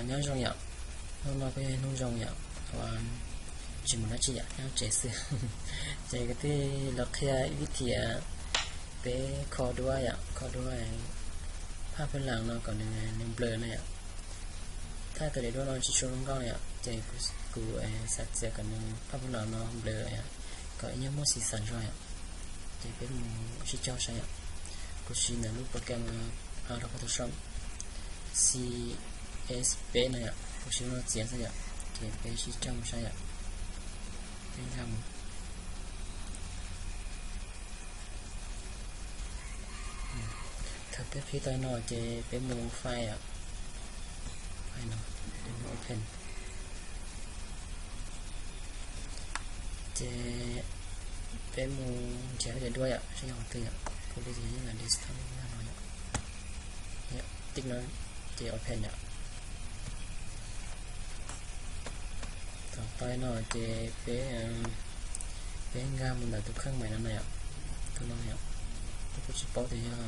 Nyob zoo yom, hnub no kuj yog hnub zoo yom, uas tsis mus dab tsi yom, nyob tsev xwb. Ces kuv thiaj los qhia ib vib thim peb kho duab yom, kho duab phaj phuj lam no kom nws nws nplaws no yom. Thaj tawm daim duab no tsis tshua zoo nkauj yom, ces kuv xav txiav kom nws phaj phuj lam no nplaws yom, kom ib nyuag muaj xis xas zog yom. Ces peb mus sib caug saib yom. Kuv siv ntawm lub program Adobe Photoshop C S peb no yom, kuv siv lub no txiav xwb yom. Ces peb sib caug mus saib yom. Peb nkag mus. Thaum peb qhib tau no ces peb mus file yom. File no, peb mus open. Ces peb mus nrhiav daim duab yom, saib yog qhov twg yom. Kuv li ces yeej lam desktop no yom. Yom, tic no ces open yom. Thaum tau no ces peb, peb nkag mus ntawm tus kheej mais no na yom. Tus no yom, kuv kuj tsis paub tias yog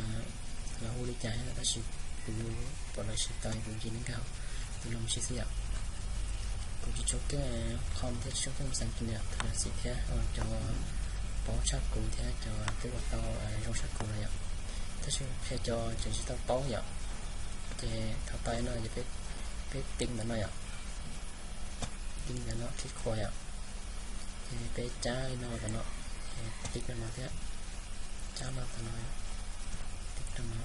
lawv hu li cas thiab, tab sis kuv pom lawv siv tau kuv cia li nkag tus no mus siv xwb yom. Kuv tsis tshua keej qhov thiab tsis tshua keej xav kiv yom, thov zam txim thiab cov paub tshaj kuv thiab cov twb ua tau zoo tshaj kuv lawm yom. Tab sis qhia cov tseem tsis tau paub yom. Ces thaum tau no ces peb tic ntawm no yom. Tic ntawm no, click qhua yom. Ces peb cab li no tom no, ces tic rau no thiab, cab no tom no, tic rau no.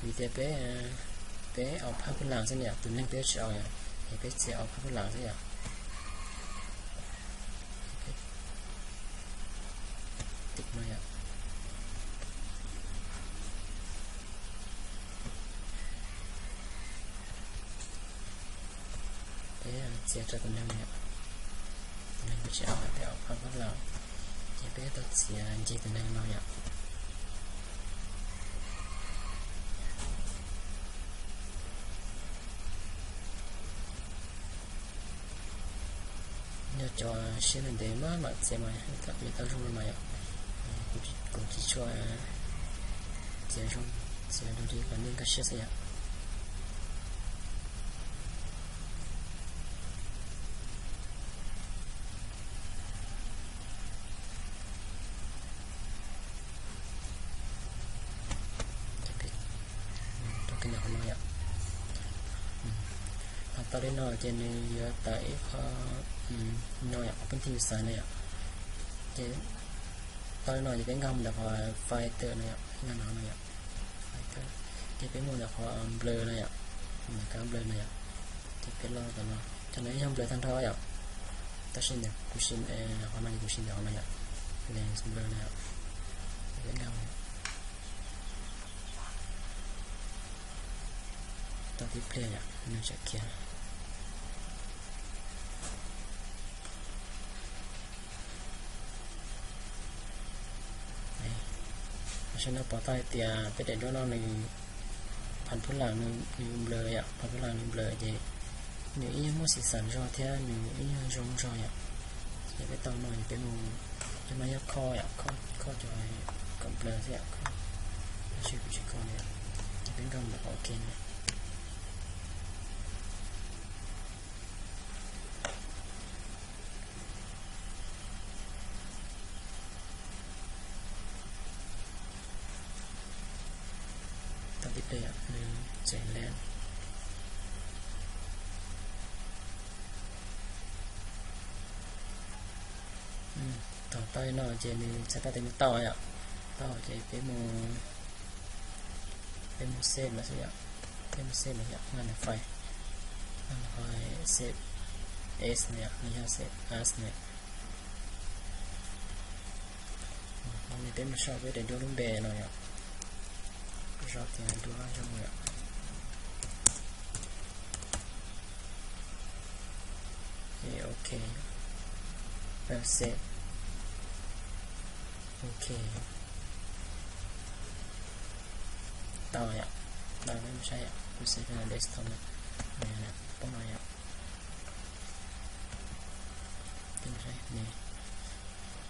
Vim tias peb, peb aus phaj phuj lam xwb na yom, tus neeg peb tsis aus yom, es peb txiav aus phaj phuj lam xwb yom. Tic no yom. Peb txiav rau tus neeg no yom. Tus neeg peb tsis aus, peb aus phaj phuj lam, ces peb tau txiav ncig tus neeg no yom. Yog cov siab ntev ntev mas mam txiav mas yuav tau zoo no yom. Kuv tsis tshua txiav zoo, txiav zoo li kom nej nkag siab xwb yom. Rau kênh no yom. Ho tau li no ces nws yuav tawm ib qho no yom, qhov pheej yus xaiv no yom. Ces tau li no ces peb nkag mus ntawm qhov filter no yom, nkag no no yom. Filter. Ces peb mus ntawm qhov blur no yom, ntawm kab blur no yom. Ces peb los ntawm no, cov no ib yog blur tag nrho yom. Tab sis ntawm kuv siv, qhov no ces kuv siv ntawm qhov no yom, lens blur no yom. Peb nkag mus. Tau tib pliag yom, nws tseem khiav. Tam sim no pom tau hais tias peb daim duab no nws, phaj phuj lam nws blur yom, phaj phuj lam nws blur ces nws ib nyuag muaj xis xas zog thiab nws ib nyuag zoo zog yom. Ces peb tau no ces peb mus, cov no yog kho yom, kho, kho cov kom blur thiab yom, kho. Tab sis kuv tsis kho li, ces peb nkag mus ntawm qhov ok no. Tau tib pliag, nws tseem lem. Thaum tau li no ces nws txhais tau tias nws tau yom. Tau ces peb mus, peb mus save lawm xwb yom. Peb mus save lawm yom, nkag ntawm file, nkag ntawm qhov save as no yom, nws yog save as no yom. Hnub no peb mus sau peb daim duab lub npe no yom. Sau tias duab zoo yom. Ces ok, peb save. Ok, tau yom. Tau, peb mus saib yom, kuv save rau desktop no, poob no yom.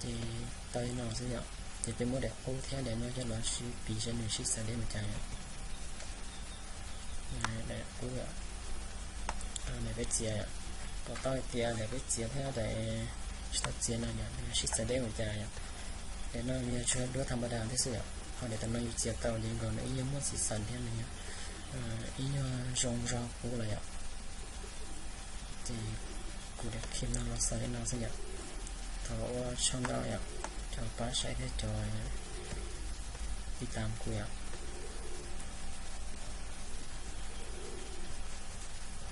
Ces tau li no xwb yom. Ces peb muab daim qub thiab daim no coj los sib piv saib nws sib xav li mus cas yom. Daim qub yom, daim peb txiav yom. Pom tau hais tias daim peb txiav thiab daim tsis tau txiav no yom, sib txawv deb ua cas yom. Daim no yog tsuas duab tha npa das thiab xwb yom, ho daim tam no yus txiav tau li nkaus nws ib nyuag muaj xim xas thiab nws ib nyuag zoo zog qub lawm yom. Ces kuv daim clip no los xaus li no xwb yom. Thov ua tsaug ntau yom, cov pab saib thiab cov tiv tam kuv yom.